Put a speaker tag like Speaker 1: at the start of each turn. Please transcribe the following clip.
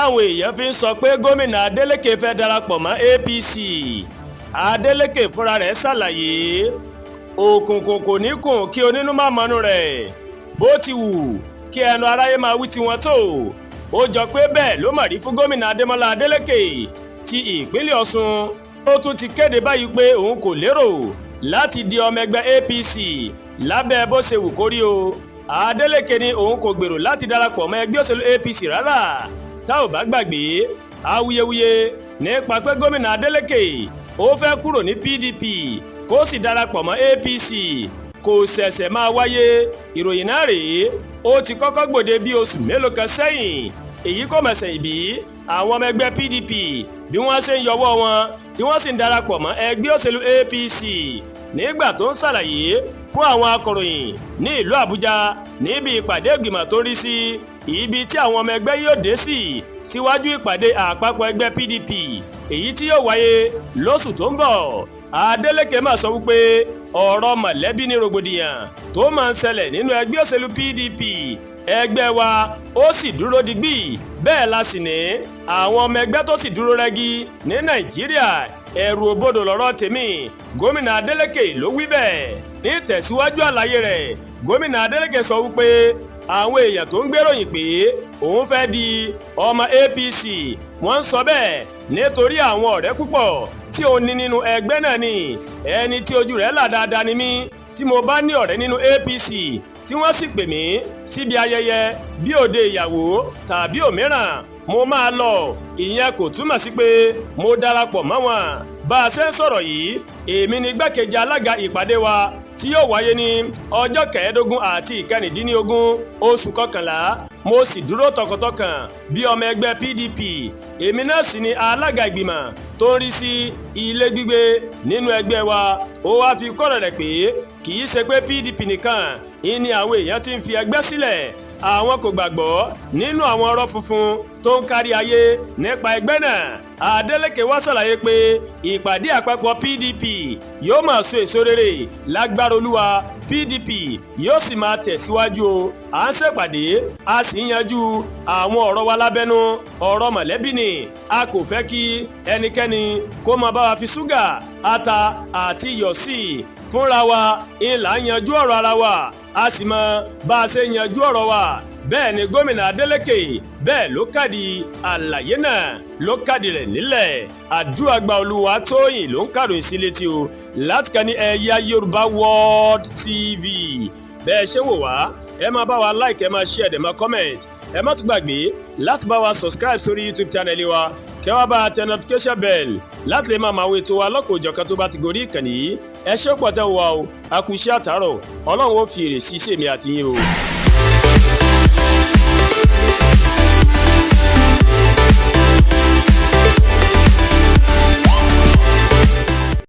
Speaker 1: Táwọn èèyàn fi ń sọ pé gómìnà Adeleke fẹ́ darapọ̀ mọ́ APC, Adeleke fúnra rẹ̀ ṣàlàyé. Òkùnkùn kò ní kùn kí onínú má mọnú rẹ̀. Bó ti wù kí ẹnu aráyé máa wí tiwọn tó, ó jọ pé bẹ́ẹ̀ ló mà rí fún gómìnà Adémọ́lá Adeleke ti ìpínlẹ̀ Ọ̀ṣun. Ó tún ti kéde báyìí pé òun kò lérò láti di ọmọ ẹgbẹ́ APC lábẹ́ bó ṣe wù kórí o. Adeleke ní òun kò gbèrò láti darapọ̀ mọ́ ẹgbẹ́ òṣèlú APC rárá. Tá ò bá gbàgbé, awuyewuye nípa pé gómìnà Adeleke ó fẹ́ kúrò ní PDP kó sì darapọ̀ mọ́ APC kò ṣẹ̀ṣẹ̀ máa wáyé. Ìròyìn náà rèé, ó ti kọ́kọ́ gbòde bí oṣù mélòó kan sẹ́yìn. Èyí kò mẹ̀sẹ̀ ìbí àwọn ọmọ ẹgbẹ́ PDP bí wọ́n ṣe ń yọwọ́ wọn tí wọ́n sì ń darapọ̀ mọ́ ẹgbẹ́ òṣèlú APC. Nígbà tó ń ṣàlàyé fún àwọn akọ̀ròyìn ní ìlú Àbújá níbi ìpàdé ìgbìmọ̀ tó rí sí ibi tí àwọn ọmọ ẹgbẹ́ yóò dé sí síwájú ìpàdé àpapọ̀ ẹgbẹ́ PDP, èyí tí yóò wáyé lóṣù tó ń bọ̀, Adeleke máa sọ wípé ọ̀rọ̀ mọ̀lẹ́bí ní rògbòdìyàn tó máa ń ṣẹlẹ̀ nínú ẹgbẹ́ òṣèlú PDP. Ẹgbẹ́ wa ó sì dúró digbí, bẹ́ẹ̀ la sì ní àwọn ọmọ ẹgbẹ́ tó sì dúró rẹ́gí ní Nàìjíríà. Ẹ̀rù òbodò lọ́rọ̀ tèmi, gómìnà Adeleke ló wí bẹ́ẹ̀. Ní tẹ̀síwájú àlàyé rẹ̀, gómìnà Adeleke sọ wípé àwọn èèyàn tó ń gbéròyìn pé òun fẹ́ di ọmọ APC, wọ́n ń sọ bẹ́ẹ̀ nítorí àwọn ọ̀rẹ́ púpọ̀ tí òun ní nínú ẹgbẹ́ náà ni. Ẹni tí ojú rẹ̀ là dáadáa ni mí. Tí mo bá ní ọ̀rẹ́ nínú APC tí wọ́n sì pè mí síbi ayẹyẹ bí òde ìyàwó tàbí òmíràn, mo máa lọ. Ìyẹn kò túmọ̀ sí pé mo darapọ̀ mọ́ wọn. Bá a ṣe ń sọ̀rọ̀ yìí, èmi ni igbákejì alága ìpàdé wa tí yóò wáyé ní ọjọ́ 15 àti 16 oṣù kọkànlá. Mo sì dúró tọkàntọkàn bí ọmọ ẹgbẹ́ PDP. Èmi náà sì ni alága ìgbìmọ̀ tó ń rí sí ilé gbígbé nínú ẹgbẹ́ wa. Ó wáá fi kọ́rọ̀ rẹ̀ pé kì í ṣe pé PDP nìkan ìní àwọn èèyàn ti ń fi ẹgbẹ́ sílẹ̀. Àwọn kò gbàgbọ́ nínú àwọn ọ̀rọ̀ funfun tó ń kárí ayé nípa ẹgbẹ́ náà. Adeleke wá ṣàlàyé pé ìpàdé àpapọ̀ PDP yóò máa so èso rere lágbára Olúwa, PDP yóò sì máa tẹ̀síwájú o. À ń ṣèpàdé, a sì ń yanjú àwọn ọ̀rọ̀ wa lábẹ́nú. Ọ̀rọ̀ mọ̀lẹ́bí ni. A kò fẹ́ kí ẹnikẹ́ni kó máa bá wa fi ṣúgà, ata àti iyọ̀ sí i. Fúnra wa ìlà ń yanjú ọ̀rọ̀ ara wa, a sì mọ bá a ṣe yanjú ọ̀rọ̀ wa. Bẹ́ẹ̀ ni gómìnà Adeleke, bẹ́ẹ̀ ló kàdí àlàyé náà, ló kàdí rẹ̀ nílẹ̀. Àdúràgbà Olúwatóyìn ló ń kàròyìn sí létí o láti kàn ní Ẹ̀yà Yorùbá World TV. Bẹ́ẹ̀ ṣe wò wá, ẹ máa bá wa like, ẹ máa share, ẹ máa comment. Ẹ má tún gbàgbé láti bá wa subscribe sórí YouTube channel wa, kẹ́ wá bá a tẹ notification bell láti lè máa máa wo ètò wa lọ́kọ̀ọ́jọ̀kan tó bá ti gorí ìkànnì yìí. Ẹ ṣé pọ̀ tẹ́ wà o. A kú iṣẹ́ àtàárọ̀. Ọlọ́run ó fi èrè sí iṣẹ́ mi àti yín o.